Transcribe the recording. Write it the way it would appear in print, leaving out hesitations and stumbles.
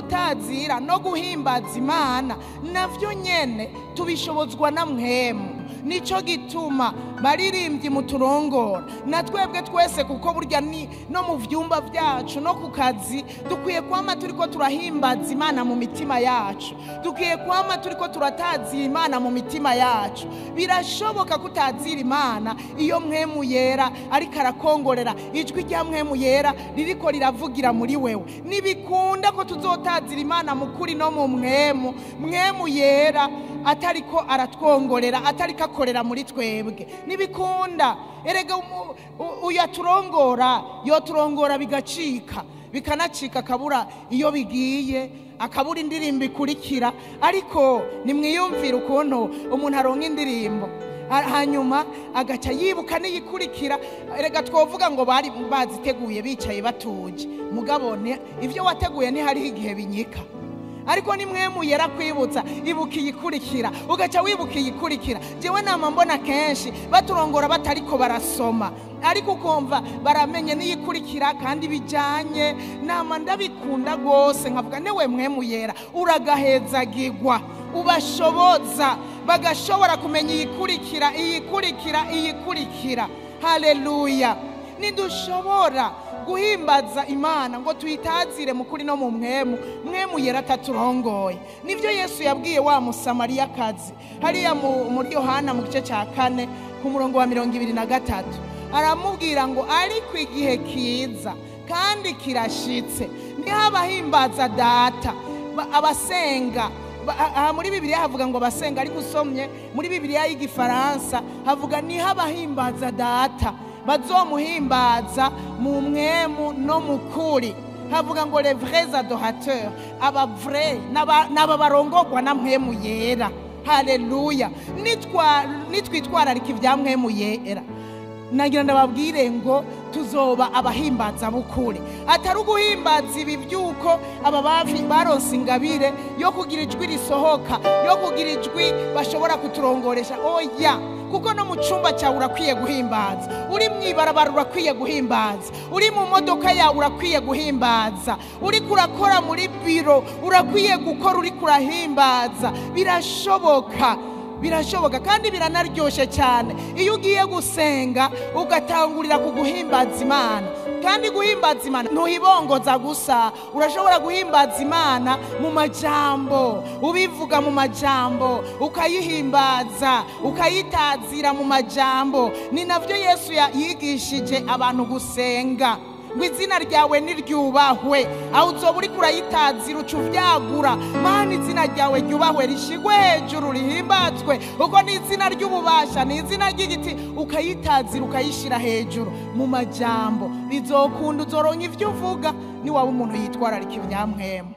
gutazira no guhimbaza Imana navyo nyene tubishobozwa na Mpwemu. Nico gituma baririmbyi muturongora na twebwe twese, kuko burya ni no mu vyumba vyacu no ku kazi dukwiye kwama turiko turahimbaza Imana mu mitima yacu, dukwiye kwama turiko turatazira Imana mu mitima yacu. Birashoboka kutazira Imana iyo Mpwemu Yera ariko arakongorera, ijwi rya Mpwemu Yera ririko riravugira muri wewe. Nibikunda ko tuzotazira Imana mu kuri no mu Mpwemu, Mpwemu Yera atariko aratwongorera, atariko akorera muri twebwe. Nibikunda. Erega uyaturongora, yoturongora bigacika, bikanacika akabura iyo bigiye, akabura indirimbo ikurikira. Ariko nimwiyumvire ukuntu umuntu aronka indirimbo hanyuma agaca yibuka n'iyikurikira. Erega twovuga ngo bari baziteguye bicaye batuje, mugabo ivyo wateguye ntihariho igihe binyika. Ariko ni Mpwemu Yera kwibutsa, ibuka iyikurikira, ugaca wibuka iyikurikira. Jewe nama mbona kenshi baturongora batariko barasoma, ariko ukumva baramenye n'iyikurikira kandi bijanye. Nama ndabikunda gose, nkavuga newe Mpwemu Yera uragahezagirwa, ubashoboza bagashobora kumenya iyikurikira, iyikurikira, iyikurikira. Haleluya. Nidushobora guhimbaza Imana ngo tuyitazire mu kuri no mu Mpwemu, Mpwemu Yera ataturongoye. Nivyo Yesu yabwiye wa Musamariyakazi hariya muri Yohana mu gice ca 4 ku murongo wa 23, aramubwira ngo ariko igihe kiza kandi kirashitse niho abahimbaza Data abasenga. Aha muri Bibiliya havuga ngo basenga, ariko usomye muri Bibiliya y'igifaransa havuga niho abahimbaza Data bazomuhimbaza mu Mpwemu no mu kuri. Havuga ngo les vrais adorateurs, aba vrai n'aba barongorwa na Mpwemu Yera. Haleluya. Nitwitwararika ibya Mpwemu Yera, nagira ndababwire ngo tuzoba abahimbaza bukuri, atari uguhimbaza ibi byuko aba baronse ingabire yo kugira ijwi risohoka, yo kugira ijwi bashobora kuturongoresha. Oya, kuko no mu cumba cyawe urakwiye guhimbaza, uri mwibarabara urakwiye guhimbaza, uri mu modoka yawe urakwiye guhimbaza, uri kurakora muri biro urakwiye gukora uri kurahimbaza. Birashoboka, birashoboka kandi biranaryoshe cyane iyo ugiye gusenga ugatangurira ku guhimbaza Imana. Kandi guhimbaza Imana ntuhibongoza gusa, urashobora guhimbaza Imana mu majambo, ubivuga mu majambo, ukayihimbaza, ukayitazira mu majambo. Ni navyo Yesu yigishije abantu gusenga, ngo izina ryawe niryubahwe. Aho uzoba uriko urayitazira uca uvyagura, Mana izina ryawe ryubahwe, rishigwe hejuru, rihimbazwe, kuko ni izina ry'ububasha, ni izina ry'igiti. Ukayitazira ukayishira hejuru mu majambo, bizokunda uzoronka ivyo uvuga niwaba umuntu yitwararika ibya Mpwemu.